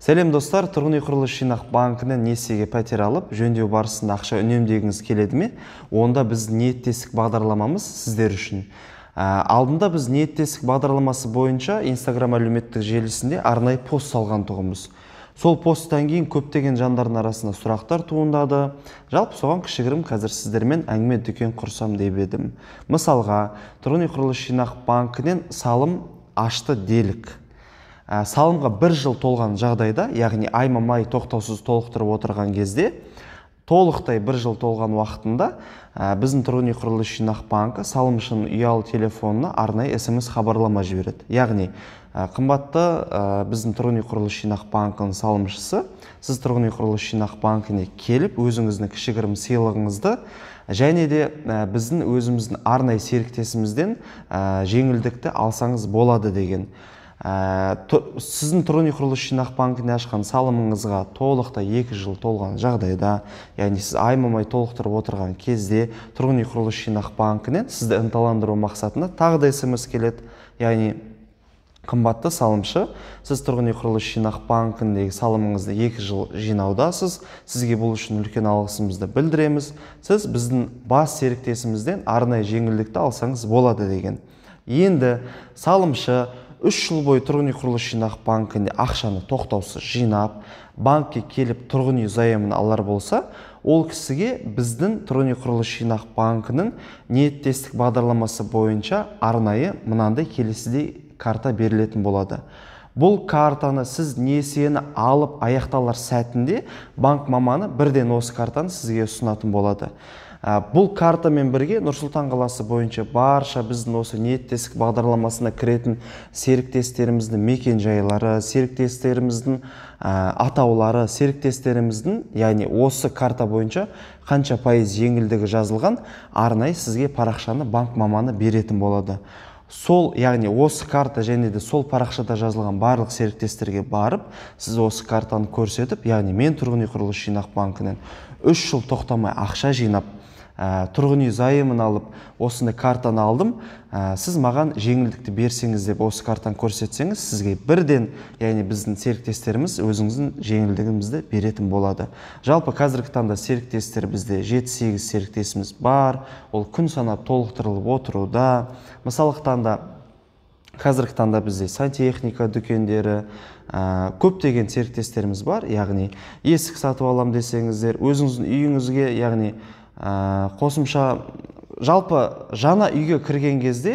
Сәлем достар, тұрғын үй құрылыс жинақ банкінен несиеге пәтер алып, жөндеу барысында ақша үнемдегіңіз келеді ме? Онда біз ниеттестік бағдарламамыз сіздер үшін. Алдында біз ниеттестік бағдарламасы бойынша Instagram әлеуметтік желісінде арнайы пост салған тұғынбыз. Сол посттан кейін көптеген жандардың арасында сұрақтар туындады. Жалпы соған кішігірім қазір сіздермен әңгіме дүкен құрсам деп едім. Мысалға, тұрғын үй құрылыс жинақ банкінен салым ашты делік. Салымға бір жыл толған жағдайда, яғни аймамай тоқтаусыз толықтырып отырған кезде, толықтай бір жыл толған уақытында біздің тұрғын үй құрылыс жинақ банкі салымшының ұялы телефонына арнайы СМС хабарлама жібереді. Яғни, қымбатты біздің тұрғын үй құрылыс жинақ банкінің салымшысы, сіз тұрғын үй құрылыс жинақ банкіне келіп, өзіңіздің кішігірім сыйлығыңызды және де біздің өзіміздің арнайы серіктесімізден жеңілдікті алсаңыз болады деген. Сіздің тұрғын үй құрылыс жинақ банкіне ашқан салымыңызға толықтай 2 жыл толған жағдайда, яғни сіз аймамай толықтырып отырған кезде тұрғын үй құрылыс жинақ банкінен сізді ынталандыру мақсатында тағы да СМС келеді. Яғни қымбатты салымшы, сіз тұрғын үй құрылыс жинақ банкіндегі салымыңызды 2 жыл жинаудасыз, сізге бұл үшін үлкен алғысымызды білдіреміз. Сіз біздің бас серіктесімізден арнайы жеңілдікті алсаңыз болады деген. Енді салымшы 3 жыл бойы тұрғын үй құрылыс жинақ банкінде ақшаны тоқтаусыз жинап, банкке келіп тұрғын үй заемын алар болса, ол кісіге біздің тұрғын үй құрылыс жинақ банкінің ниеттестік бағдарламасы бойынша арнайы мынандай келесідей карта берілетін болады. Бұл картаны сіз несиені алып аяқталар сәтінде банк маманы бірден осы картаны сізге ұсынатын болады. Бұл картамен бірге Нұр-Сұлтан қаласы бойынша барша біздің осы ниеттестік бағдарламасына кіретін серіктестеріміздің мекен-жайлары, серіктестеріміздің атаулары, серіктестеріміздің, яғни осы карта бойынша қанша пайыз жеңілдігі жазылған арнайы сізге парақшаны банк маманы беретін болады. Сол, яғни осы карта және де сол парақшада жазылған барлық серіктестерге барып, сіз осы картаны көрсетіп, яғни мен тұрғын үй құрылыс жинақ банкінен 3 жыл тоқтамай ақша жинап, тұрғын үй займын алып, осындай картаны алдым, сіз маған жеңілдікті берсеңіз деп осы картаны көрсетсеңіз, сізге бірден, яғни біздің серіктестеріміз өзіңіздің жеңілдігімізді беретін болады. Жалпы қазіргі таңда серіктестер бізде 7-8 серіктесіміз бар, ол күн санап толықтырылып отыруда. Мысалға таңда қазіргі таңда бізде сантехника дүкендері, көптеген серіктестеріміз бар, яғни есік сатып алам десеңіздер, өзіңіздің үйіңізге, яғни қосымша жалпы жаңа үйге кірген кезде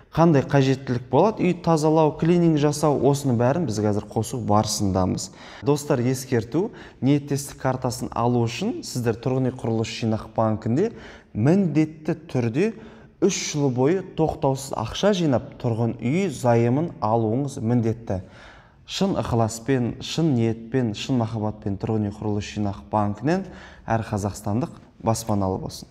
қандай қажеттілік болады, үй тазалау, клининг жасау, осының бәрін біз қазір қосу барысындамыз. Достар, ескерту, ниеттестік картасын алу үшін сіздер тұрғын үй құрылыс жинақ банкінде міндетті түрде 3 жыл бойы тоқтаусыз ақша жинап тұрғын үй займын алуыңыз міндетті. Шын ықыласпен, шын ниетпен, шын махаббатпен тұрғын үй құрылыс жинақ банкінен әр қазақстандық баспаналы болсын.